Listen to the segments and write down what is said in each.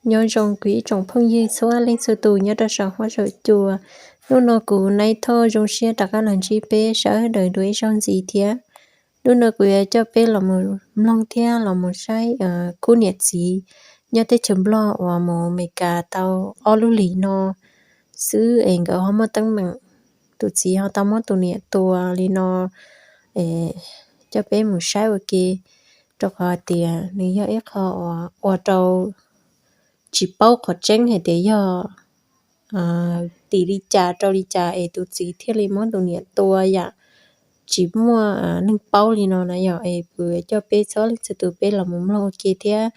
Nyob zoo kuv ib tsoom phooj ywg txhua leej txhua tus nyob rau saum huab saum cua. Hnub no kuv Nai Thoj zoo siab rov qab los ntsib peb sawv daws dua ib zaug ntxiv thiab. Hnub no kuv yuav coj peb los mus mloog thiab los mus saib khub niam txiv nyob teb chaws Nplog uas mus Meskas tau ob lub hlis no xwb es nkawd ho muaj teeb meem, tus txiv ho tau muab tus niam tua li no. Coj peb mus saib ua ke, rau qhov tias nws yog ib qho uas ua rau tsis paub qhov tseeb hais tias yog tim li cas rau li cas es tus txiv thiaj li muab tus niam tua yam tsis muaj neeg paub li no na yom. Es kuv coj peb txhua leej txhua tus peb los mus mloog ua ke thiab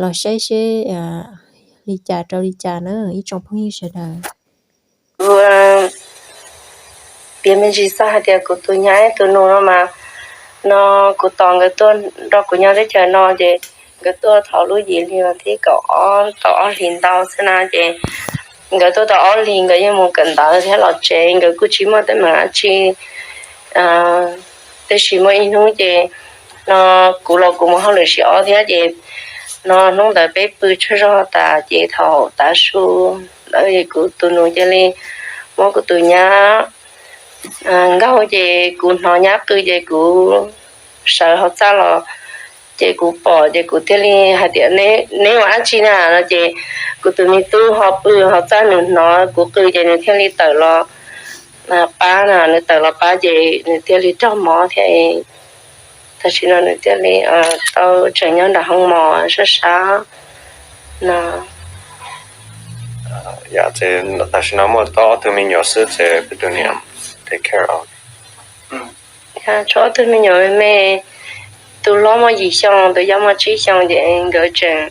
los saib seb li cas rau li cas na ib tsoom phooj ywg sawv daws. Piav me ntsis xav hais tias kuv tus nyab tus nus no mas, no kuv tos nkawd tuaj nrog kuv nyob teb chaws no ces nkawd tuaj thaum lub yim hli vas thib kaum ob tau ob hlis ntau xwb na ces nkawd tuaj tau ob hlis nkawd yeej mus kawm ntawv thiab los tsev, nkawd kuj tsis muaj teeb meem dab tsi. Tab sis muaj ib hnub ces no kuv los kuv mus hauj lwm sib ob thiab ces no hnub ntawd peb pw tsaug zog tas ces thaum tav su ntawd kuv tus nus cia li muab kuv tus nyab nkaug ces kuv hnov nyab qw ces kuv sawv hauv txaj los ces kuv pom ces kuv thiaj li hais tias, neb ua dab tsi na no ces kuv tus me tub ho pw hauv txaj nws hnov kuv qw ces nws thiaj li tawm los pab na, nws tawm los pab ces nws thiaj li raug mob thiab. Tam sim no nws thiaj li tau tseem nyob nram hoob mos sab sab no. Tam sim no muaj tau ob tug me nyuam xwb ces peb tus niam take care of. Tshuav ob tug me nyuam me me, tus hlob muaj yim xyoo, tus yau muaj tsib xyoo ces nkawd tseem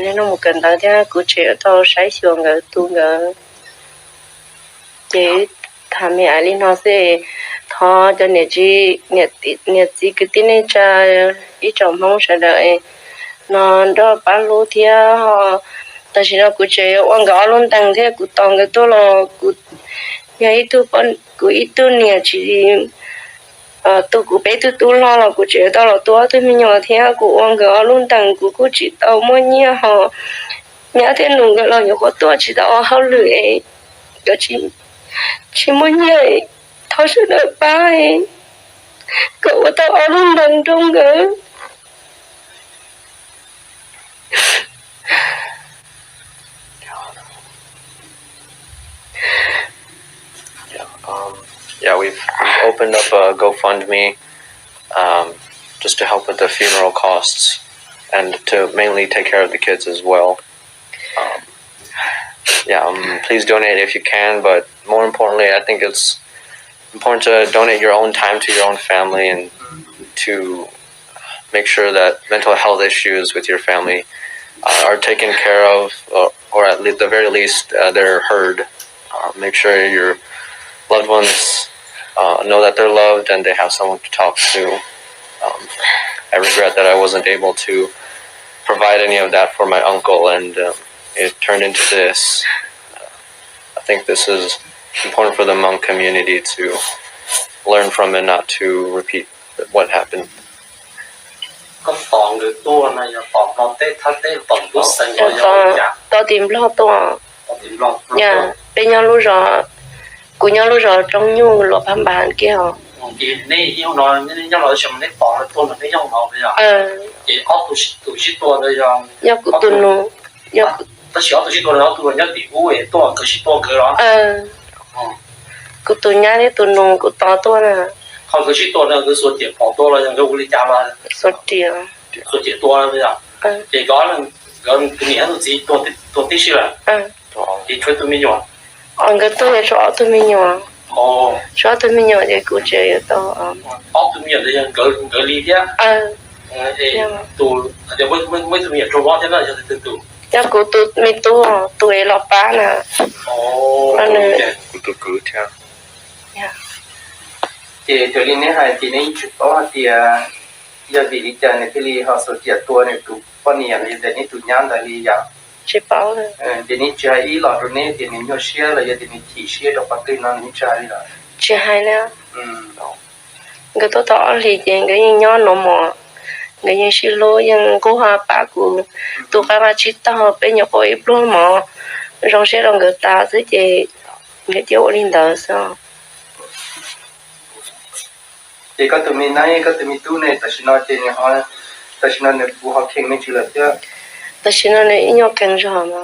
niaj hnub mus kawm ntawv thiab kuv tseem yuav tau saib xyuas nkawd tu nkawd. Ces tham me ais li no xwb, thov cov niam txiv kwv tij neej tsa ib tsoom Hmoob sawv daws no nrog pab hlub thiab. Tam sim no kuv tseem ua nkawd ob lub ntees thiab kuv tos nkawd tuaj los kuv yog ib tug, kuv ib tug niam tsis tu kuv peb tug tub hlob los kuv tseem tau los tu ob tug me nyuam thiab kuv ua nkawd ob lub ntees kuv kuj tsis tau muaj nyiaj ho. Nyab thiab nus nkawd los nyuam qhuav tuaj tsis tau ua hauj lwm es nkawd tsis muaj nyiaj, thov sawv daws pab kom ua tau ob lub ntees rau nkawd. Yeah, um, yeah, we've, we've opened up a GoFundMe, um, just to help with the funeral costs and to mainly take care of the kids as well. Um, yeah, um, please donate if you can, but more importantly, I think it's important to donate your own time to your own family and to make sure that mental health issues with your family uh, are taken care of, or, or at le- the very least, uh, they're heard. Uh, make sure your loved ones uh, know that they're loved and they have someone to talk to. Um, I regret that I wasn't able to provide any of that for my uncle, and um, it turned into this. I think this is important for the Hmong community to learn from and not to repeat what happened. Koj tos nkawd tuaj no yog tos Nplog teb, Thaib teb, tos Nplog xeev los yog tos tim Nplog tuaj. Peb nyob lub zos, kuv nyob lub zos Roob Nyuj Luam Phab Npas kiag os. Neb nyob los neb tos tuaj neb nyob no, ces ob tug sib tua, yog kuv tus nus, tab sis ob tug sib tua no ob tug nyob tim ub tuaj, nkawd sib tua nkawd los? Kuv tus nyab thiab tus nus kuv tos tuaj na. Qhov nkawd sib tua no nkawd xuas riam phom tua los yog nkawd ua li cas los? Xuas riam. Xuas riam tua, ces nkawd, nkawd tus niam tus txiv tuag tib si lawm, ces tshuav tus me nyuam. Os, nkawd tuag yog tshuav ob tug me nyuam. Tshuav ob tug me nyuam ces kuv tseem yuav tau. Ob tug me nyuam yog nkawd li thiab. Tus, muaj tus me nyuam raug mob thiab no yog tus twg? Yog kuv tus me tub, tus es los pab na. Kuv tus kwv thiab. Ces raws li neb hais ces neb yeej tsis paub hais tias yog vim li cas nws thiaj li ho xuas riam tua nws tus poj niam los yog tias neb tus nyab ntawd li yom? Tsis paub. Ces neb tsis hais ib los rau neb tias nws nyuaj siab los yog tias nws chim siab rau qhov twg no nws yeej tsis hais li los? Tsis hais li. Nkawd tuaj tau ob hlis ces nkawd yeej nyob normal, nkawd yeej sib hlub, yeej nquag pab kuv. Tus qab vaj tsib taug peb nyuam qhuav ib pluag mov zoo siab rau nkawd tas xwb ces nkawd cia ua li ntawd xwb. Ces koj tus me nyuam, koj tus me tub ne, tam sim no ces nws ho, tam sim no nws puas ho kheev me ntsis lawm thiab? Tam sim no nws ib nyuag kheev zog no.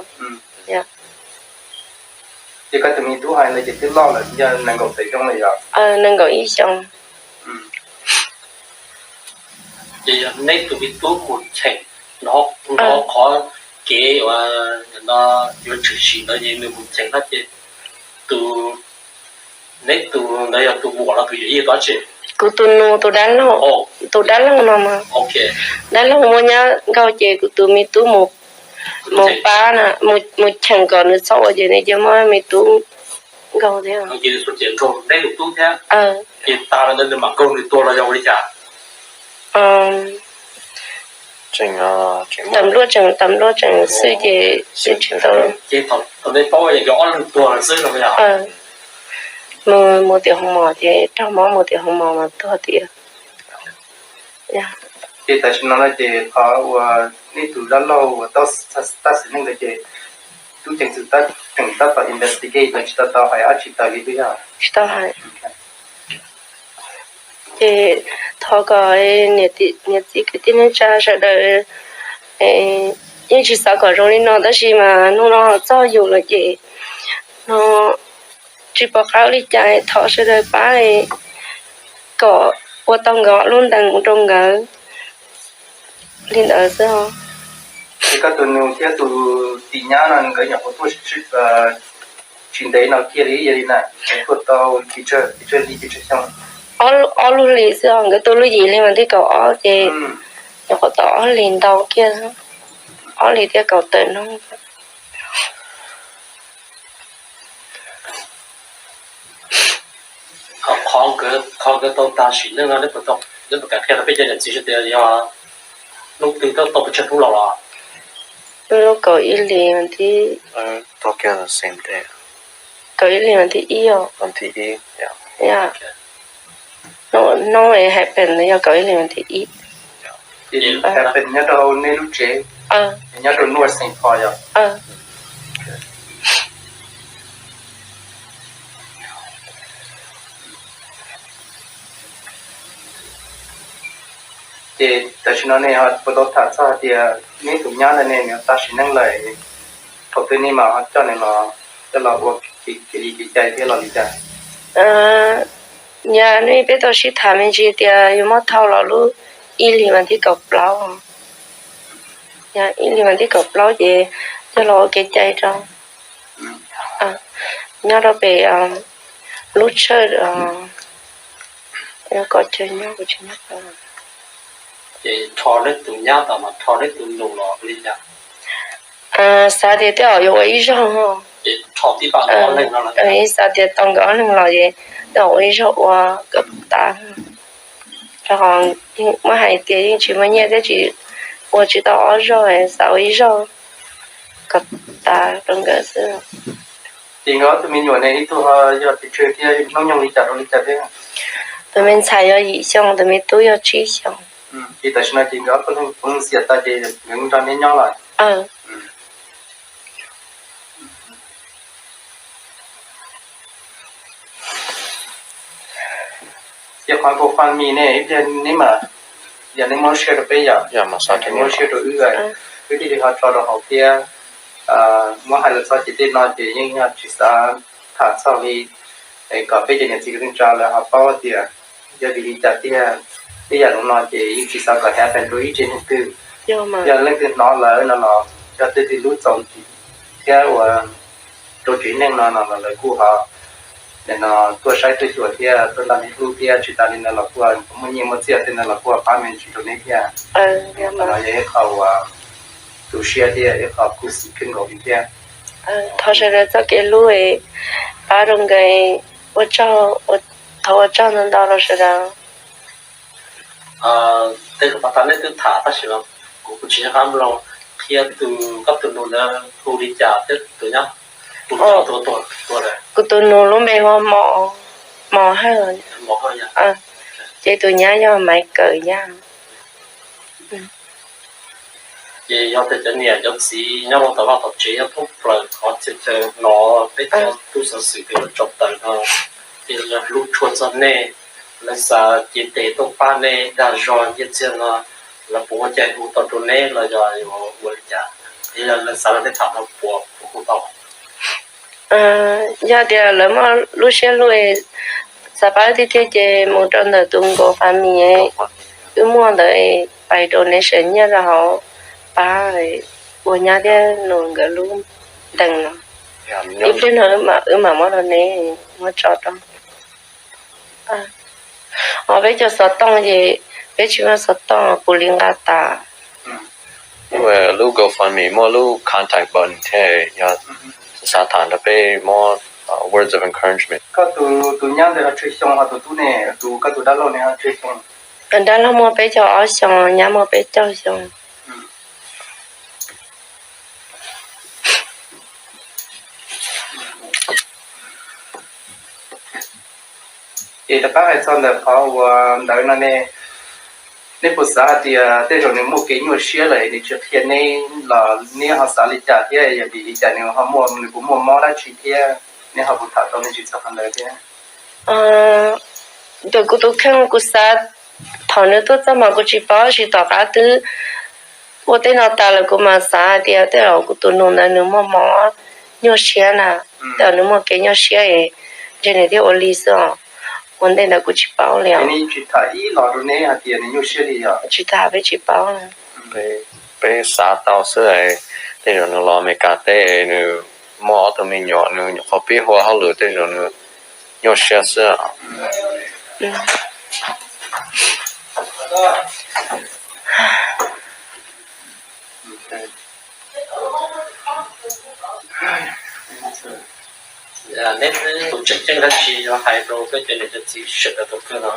Ces koj tus me tub hais ntawd ces twb loj lawm, yog nees nkaum tawm xyoo lawm yom? Nees nkaum ib xyoos. Ces yog neb tus me tub mus cheem, hnov qhov kev uas no yuav tshwm sim ntawd ces nws mus cheem no ces tus, neb tus ntawd yog tus muam los tus yawm yij tod tsis? Kuv tus nus, tus dab laug, tus dab laug no mas. Dab laug muaj nyab nkauj ces kuv tus me tub mus, mus pab na, mus cheem kom nws txhob ua ces nws cia muab me tub nkaug thiab. Ces neb tus tub thiab, ces tas lawm ntawd nws mam nkaug nws tuag los yog ua li cas? Tawm npluaj tseem, tawm npluaj tseem xwb ces tsis tau. Ces thaum nej paub yog ob leeg tuag lawm xwb no yog? Mus, mus tiam hoos mos ces raug mob mus tiam hoos mos mas tuag tiag. Ces tam sim no no ces qhov uas nej tus dab laug uas tab sis neej ntawd ces tub ceev xwm tseem tab tom investigate los tsis tau tau hais dab tsi tawm li twb yog? Tsis tau hais. Ces thov kom niam txiv kwv tij neej tsa sawv daws yeej tsis xav kom zoo li no tab sis mas hnub no txog yus lawm ces no tsis pom qab ua li cas, thov sawv daws pab kom ua tau nkawd lub ntees mus rau nkawd li ntawd xwb. Ces koj tus nus thiab tus txiv nyab no nkawd nyuam qhuav tuaj tsis ntev no kiag li yog li na, tuaj tau pes tsawg hli pes tsawg xyoo? Ob lub hlis xwb os, nkawd tuaj lub yim hli mas thib kaum ob ces nyuam qhuav tau ob hlis ntau kiag, ob hlis thiab kaum tawm hnub. Qhov nkawd tau tag sim neej no neb puas kam qhia rau peb cov niam txiv tias yog hnub twg tau pes tsawg hnub los los? Lub kaum ib hlis thib, kaum ib hlis thib ib os. Hnub happen yog kaum ib hlis thib ib. Happen nyob rau nej lub tsev, nyob rau North Saint Paul yog? Ces tam sim no nej puas tau tham txog hais tias neb tus nyab ntawd ne nws tag sim neej lawm, thaum twg nej mam ho coj nws los, coj los ua kev li kev cai thiab los li cas? Yog nej peb tau sib tham me ntsis tias yuav muab thau los lub ib hlis vas thib kaum plaub, yog ib hlis vas thib kaum plaub ces coj los ua kev cai rau nyob rau pem lub tshawj, ko chaw nyob kuv tsis nyob. Ces rho neb tus nyab tas mas rho neb tus nus los li cas? Xav tias tej zaum yuav ua ib zaug, xav tias tau nkawd ob leeg los ces tej zaum ua ib zaug ua kom tas. Rau qhov muab hais tias yeej tsis muaj nyiaj thiab tsis, ua tsis tau ob zaug, xav ua ib zaug kom tas rau nkawd xwb. Ces nkawd ob tug me nyuam ne ib tug yog pes tsawg thiab hnub nyoog li cas rau li cas thiab? Tus me ntxhais yog yim xyoo, tus me tub yog tsib xyoo. Ces tam sim no ces nkawd ob tug puav leej xiam tas ces nkawd nrog neb nyob lawm. Ces qhov GoFundMe ne ib pliag neb mas, yog neb muab lub share rau peb yom, neb muab lub share rau wb, wb thiaj li ho tso rau hauv thiab. Muab hais los txog ces tej no ces yeej yog tsis xav tham txog li, kom peb cov niam txiv kwv tij neej tsa lawv ho paub tias yog vim li cas tiag. Tej yam no ces yeej tsis xav kom happen rau ib tsev neeg twg. Yog leej twg hnov lawm no los yog tej twg lub txaus ntshai thiab uas rau tsev neeg no no los lawv kuj ho no tuaj saib tuaj xyuas thiab tuaj nrog neb hlub thiab tsis tas li ntawd los kuj muaj nyiaj muaj txiaj tej ntawd los kuj ho pab me ntsis rau neb thiab. Qhov no yog ib qho uas tu siab thiab ib qho khuv xim kawg nkaus li thiab. Thov sawv daws txoj kev hlub pab rau nkawd, ua tsaug, thov ua tsaug ntau ntau rau sawv daws. Tej zaum pas tas neb twb tham tab sis mas kuv kuv tsis nco qab mloog, qhia tus koj tus nus ntawd hu li cas thiab tus nyab, tus nyab tus tuag tuag lawm. Kuv tus nus lub npe hu ua Mos, Mos Hawj, ces tus nyab yog Maiv Kawm Yaj. Ces yog tias cov niam cov txiv nyob rau tom vaj tom tsev nyob thoob plaws qhov txhia chaw hnov peb cov tub xov xwm kws lawv tso tawm no, ces lawv hlub tshua txog nej, lawv xav cev tes tuaj pab nej dag zog nyiaj txiag no, lawv puas ua cai hu tau rau neb los yog yuav ua li cas? Yog lawv xav los nej tham no puas hu tau? Yog tias lawv muaj lub siab hlub, xav pab tiag tiag ces mus rau ntawm tus GoFundMe wb muaj ntawd, pais donation nyiaj rau hauv, pab ua nyab thiab nus nkawd lub ntees no. Ib pliag no wb mam muab rau neb, muab tso rau. Os, peb cov xov tooj ces peb tsis muaj xov tooj, kuv li nqa tas. Lub GoFundMe muaj lub contact button thiab, yog xav tham nrog peb muab words of encouragement. Koj tus nyab ntawd ho tsawg xyoo, ho tus tub ne, tus koj tus dab laug ne ho tsawg xyoo? Dab laug muaj peb caug ob xyoo, nyab muaj peb caug xyoo. Ces rov qab hais txog ntawm qhov uas ntawd no ne, neb puas xav hais tias tej zaum nws muaj kev nyuaj siab lawm nws tsis qhia neb los neb ho xav li cas thiab, yog vim li cas nws ho muaj, nws puas muaj mob dab tsi thiab, neb ho puas tham tau me ntsis txog qhov ntawd thiab? Ntawm kuv tus kheej kuv xav, thaum nws tuaj txog mas kuv tsis paub, tab sis tom qab twb ua tej no tas lawm kuv mam xav hais tias tej zaum kuv tus nus ntawd nws muaj mob nyuaj siab na, tej zaum nws muaj kev nyuaj siab es ntshe nws thiaj ua li xwb os. Ua ntej ntawd kuv tsis paub li os. Tsis tham, peb tsis paub. Peb xav tau xwb, tej zaum nws los Amelikas teb nws muaj ob tug me nyuam, nws nyuam qhuav pib ua hauj lwm, tej zaum nws nyuaj siab xwb. Neb tus tseem ceeb dab tsi yuav hais rau peb cov niam cov txiv sawv daws thaum kawg no?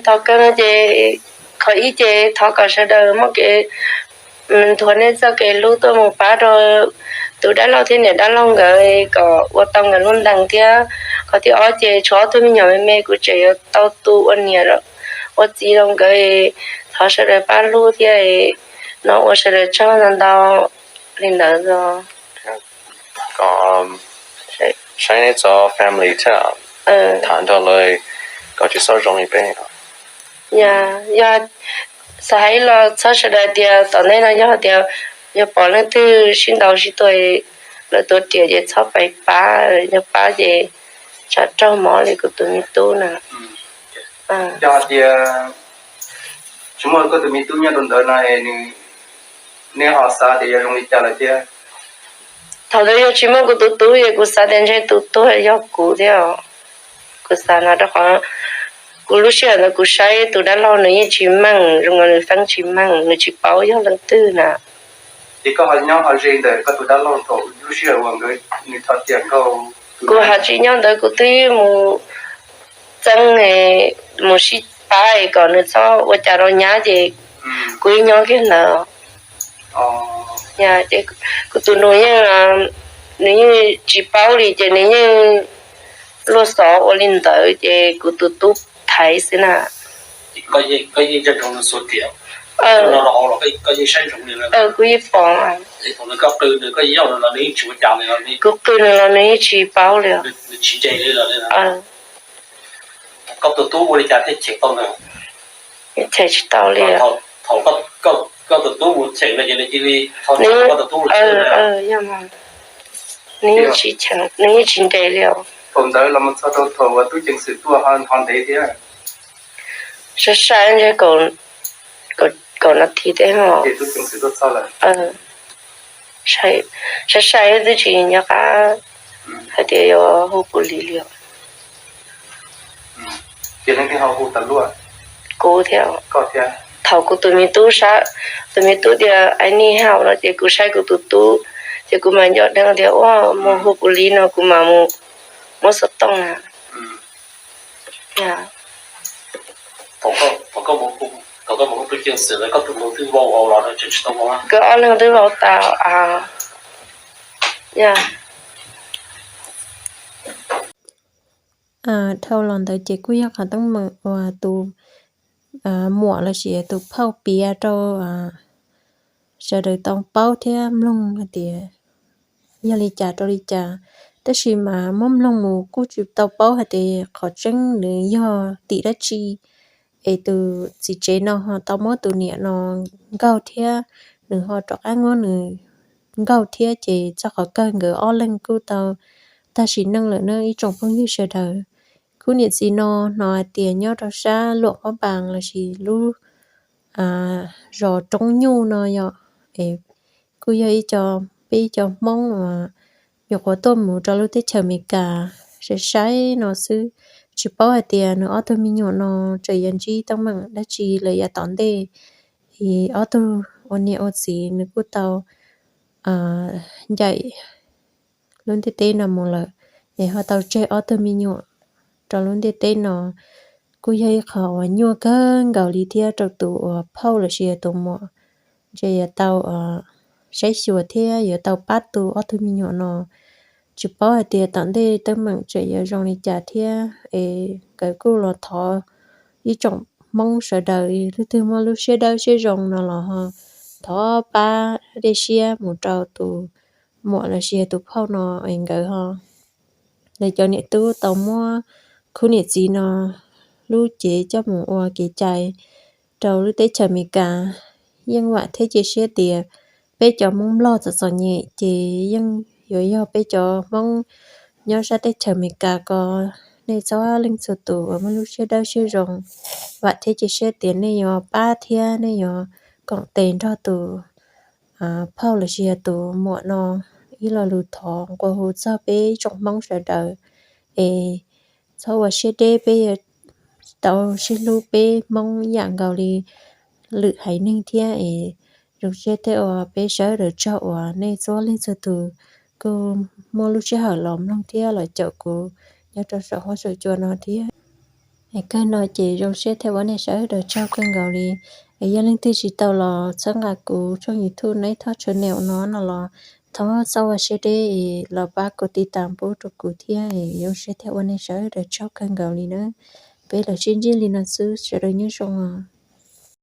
Thov kawg no ces, qhov ib ces thov kom sawv daws muaj kev nthuav nej txoj kev hlub tuaj mus pab rau tus dab laug thiab niam dab laug nkawd kom ua tau nkawd lub ntees thiab. Qhov thib ob ces tshuav ob tug me nyuam me me kuv tseem yuav tau tu ua niam ua txiv rau nkawd, thov sawv daws pab hlub thiab no ua sawv daws tsaug ntau ntau li ntawd. Saib neb txoj family thiab, tham nrog lawv kom tsis txhob zoo li peb. Yog xav hais los txhob sawv daws tias tom ntej no yog tias yog pom leej twg sib ntaus sib tua, lawv tuav riam ces txhob pais pab, yog pab ces tsam raug mob li kuv tus me tub na. Yog tias tsis muaj koj tus me tub nyob rau ntawd no, neb ho xav tias yuav zoo li cas lawm thiab? Thaum ntawd yog tsis muaj kuv tus tub es kuv xav tias ntshe tus tuag yog kuv thiab. Kuv xav no rau qhov kuv lub sij hawm ntawd kuv saib tus dab laug nws yeej tsis meej, zoo nkaus nws feeb tsis meej, nws tsis paub yog leej twg na. Ces koj ho nyob ho ze ntawm koj tus dab laug thaum lub sij hawm uas nkawd, nws thov tiam nkaus? Kuv ho tsis nyob ntawd, kuv twb mus txeeb, mus sib pab kom nws txhob ua cas rau nyab ces kuv yeej nyob kiag ntawd. Ces kuv tus nus yeej, nws yeej tsis paub li ces nws yeej luag xov ua li ntawd ces kuv tus tub thaiv xwb na. Kuv yeej pom, kuv qw nws los nws yeej tsis paub li. Cheem tsis tau li. Nws yeej tsis cheem, nws yeej tsis nres li os. Thaum ntawd los mus txog rau thaum uas tub ceev xwm tuaj ho ntev thiab? Sai sai ntshe kaum nas this thiab. Sai sai twb tsis nco qab hais tias yuav hu pus lis li os. Kuv thiab. Thaum kuv tus me tub, tus me tub tias I need help no ces kuv saib kuv tus tub, ces kuv mam nco dheev tias ua mus hu pus lis no kuv mam mus muab xov tooj na. Nkawd ob leeg twb vau tas. Dhau los ntawd ces kuj yog qhov teeb meem uas tus muam lossis tus phauj piav rau sawv daws tau paub thiab mloog hais tias yog li cas rau li cas. Tab sis mas muab mloog mus kuj tsis tau paub hais tias qhov tseeb nws yog tim dab tsi es tus txiv tsev no ho tau muab tus niam no nkaug thiab nws ho rov qab muab nws nkaug thiab ces txog qhov kawg nkawd ob leeg kuj tau tag sim neej lawm na ib tsoom phooj ywg sawv daws. Khub niam txiv no hnov hais tias nyob rau sab Luam Phab Npas lossis lub zos Roob Nyuj no yog, kuj yog ib co, peb ib co Hmoob uas nyuam qhuav tuaj mus rau lub teb chaws Amelikas saib saib no xwb, tsis paub hais tias nws ob tug me nyuam no tseem yuav ntsib teeb meem dab tsi lawm yav tom ntej. Es ob tug ua niam ua txiv nws kuj tau ncaim lub ntiaj teb no mus lawm, es ho tau tseg ob tug me nyuam rau lub ntiaj teb no. Kuj yog ib qho uas nyuaj kawg nkaus li thiab rau tus uas phauj lossis yog tus muam, ntshe yuav tau saib xyuas thiab yuav tau pab tu ob tug me nyuam no. Tsis paub hais tias tom ntej teeb meem tseem yuav zoo li cas thiab es nkawd kuj los thov ib tsoom Hmoob sawv daws leej twg muaj lub siab dawb siab zoo no los ho thov pab dej siab mus rau tus muam lossis yog tus phauj no es nkawd ho, lawv cov niam tub tau muab khub niam txiv no lub cev coj mus ua kev cai rau lub teb chaws Amelikas. Yeej vam thiab cia siab tias peb cov Hmoob Nplog txom txom nyem ces yeej yuav yog peb cov Hmoob nyob sab teb chaws Amelikas ko, nej txhua leej txhua tus uas muaj lub siab dawb siab zoo, vam thiab cia siab tias nej yuav pab thiab nej yuav koom tes nrog tus phauj lossis yog tus muam no ib lo lus thov nqua hu txog peb tsoom Hmoob sawv daws es txhob ua siab deb, peb yuav tau sib hlub peb Hmoob ib yam nkaus li lwm haiv neeg thiab es zoo siab thiab ua peb sawv daws tsaug uas nej txhua leej txhua tus kuj muaj lub sij hawm los mloog thiab los caum kuv nyob rau saum huab saum cua no thiab. Es kawg no ces zoo siab thiab ua nej sawv daws tsaug kawg nkaus li. Es yog leej twg tsis tau los txhawb nqa kuv tshooj YouTube Night Talk Channel no no los thov txhob ua siab deb es los pab kuv tiv tas pub rau kuv thiab es zoo siab thiab ua nej sawv daws tsaug kawg nkaus li na. Peb los sib ntsib li no xwb, sawv daws nyob zoo os.